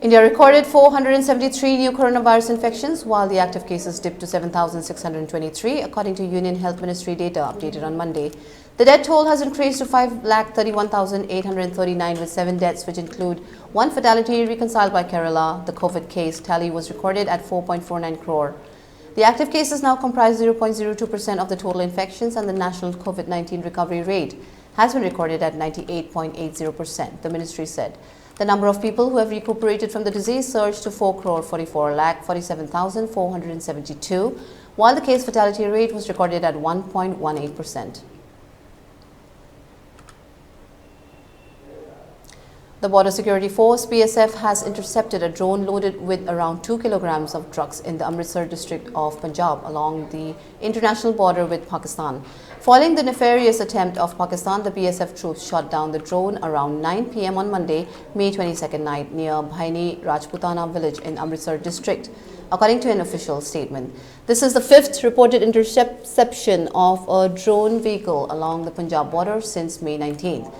India recorded four hundred seventy-three new coronavirus infections, while the active cases dipped to seven thousand six hundred twenty-three, according to Union Health Ministry data updated on Monday. The death toll has increased to five lakh thirty-one thousand eight hundred thirty-nine, with seven deaths, which include one fatality reconciled by Kerala. The COVID case tally was recorded at four point four nine crore. The active cases now comprise zero point zero two percent of the total infections, and the national COVID nineteen recovery rate has been recorded at ninety-eight point eight zero percent, the ministry said. The number of people who have recuperated from the disease surged to four crore forty-four lakh forty-seven thousand four hundred seventy-two, while the case fatality rate was recorded at one point one eight percent. The Border Security Force, B S F, has intercepted a drone loaded with around two kilograms of drugs in the Amritsar district of Punjab along the international border with Pakistan. Following the nefarious attempt of Pakistan, the B S F troops shot down the drone around nine p m on Monday, May twenty-second night near Bhaini Rajputana village in Amritsar district, according to an official statement. This is the fifth reported interception of a drone vehicle along the Punjab border since May nineteenth.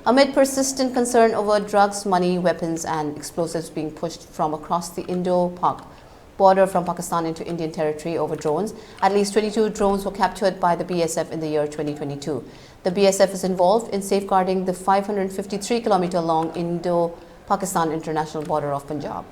Amid persistent concern over drugs, money, weapons, and explosives being pushed from across the Indo-Pak border from Pakistan into Indian territory over drones, at least twenty-two drones were captured by the B S F in the year twenty twenty-two. The B S F is involved in safeguarding the five hundred fifty-three kilometer long Indo-Pakistan international border of Punjab.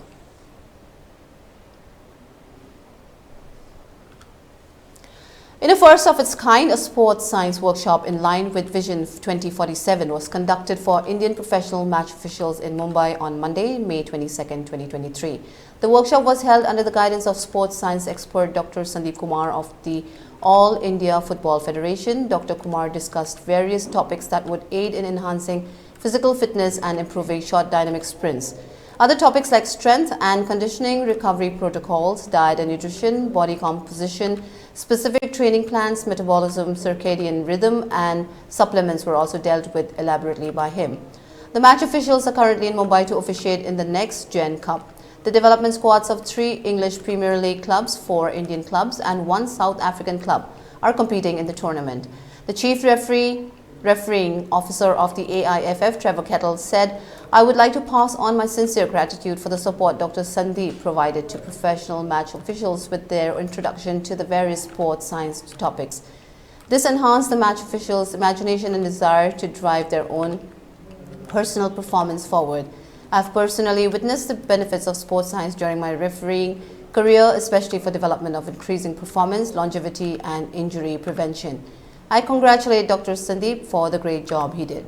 In a first of its kind, a sports science workshop in line with Vision twenty forty-seven was conducted for Indian professional match officials in Mumbai on Monday, May twenty-second, twenty twenty-three. The workshop was held under the guidance of sports science expert Doctor Sandeep Kumar of the All India Football Federation. Doctor Kumar discussed various topics that would aid in enhancing physical fitness and improving short dynamic sprints. Other topics like strength and conditioning, recovery protocols, diet and nutrition, body composition, specific training plans, metabolism, circadian rhythm, and supplements were also dealt with elaborately by him. The match officials are currently in Mumbai to officiate in the next Gen Cup. The development squads of three English Premier League clubs, four Indian clubs, and one South African club are competing in the tournament. The chief referee, refereeing officer of the A I F F, Trevor Kettle, said, "I would like to pass on my sincere gratitude for the support Doctor Sandeep provided to professional match officials with their introduction to the various sports science topics. This enhanced the match officials' imagination and desire to drive their own personal performance forward. I've personally witnessed the benefits of sports science during my refereeing career, especially for development of increasing performance, longevity, and injury prevention. I congratulate Doctor Sandeep for the great job he did."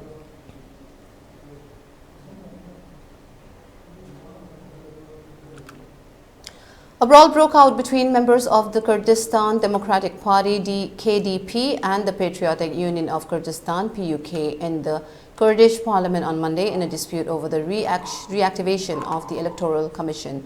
A brawl broke out between members of the Kurdistan Democratic Party, the K D P, and the Patriotic Union of Kurdistan, P U K, in the Kurdish parliament on Monday in a dispute over the react- reactivation of the Electoral Commission.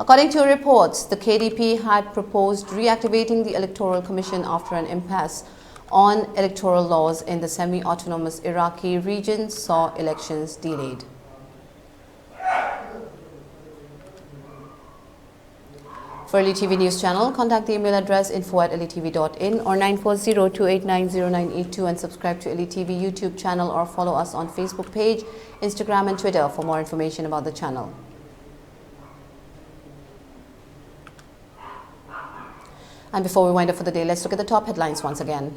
According to reports, the K D P had proposed reactivating the Electoral Commission after an impasse on electoral laws in the semi-autonomous Iraqi region saw elections delayed. For L E T V News Channel, contact the email address info at L E T V dot in or nine four zero two eight nine zero nine eight two and subscribe to L E T V YouTube channel or follow us on Facebook page, Instagram and Twitter for more information about the channel. And before we wind up for the day, let's look at the top headlines once again.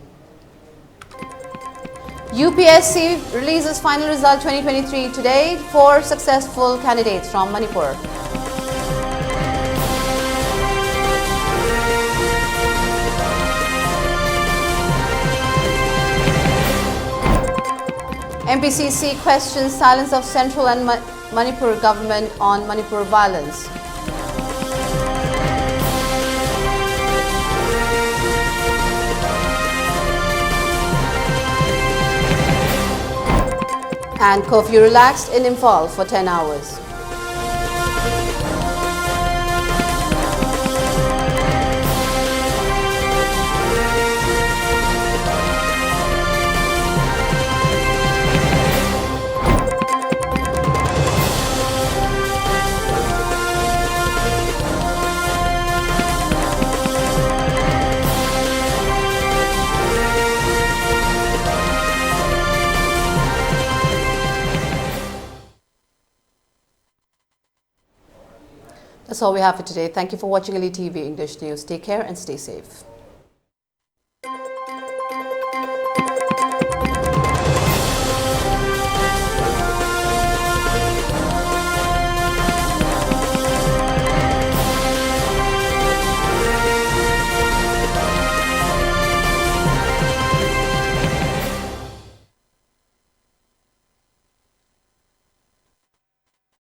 U P S C releases final result twenty twenty-three today. Four successful candidates from Manipur. M P C C questions silence of central and Ma- Manipur government on Manipur violence. And curfew relaxed in Imphal for ten hours. That's all we have for today. Thank you for watching L E T V English News. Take care and stay safe.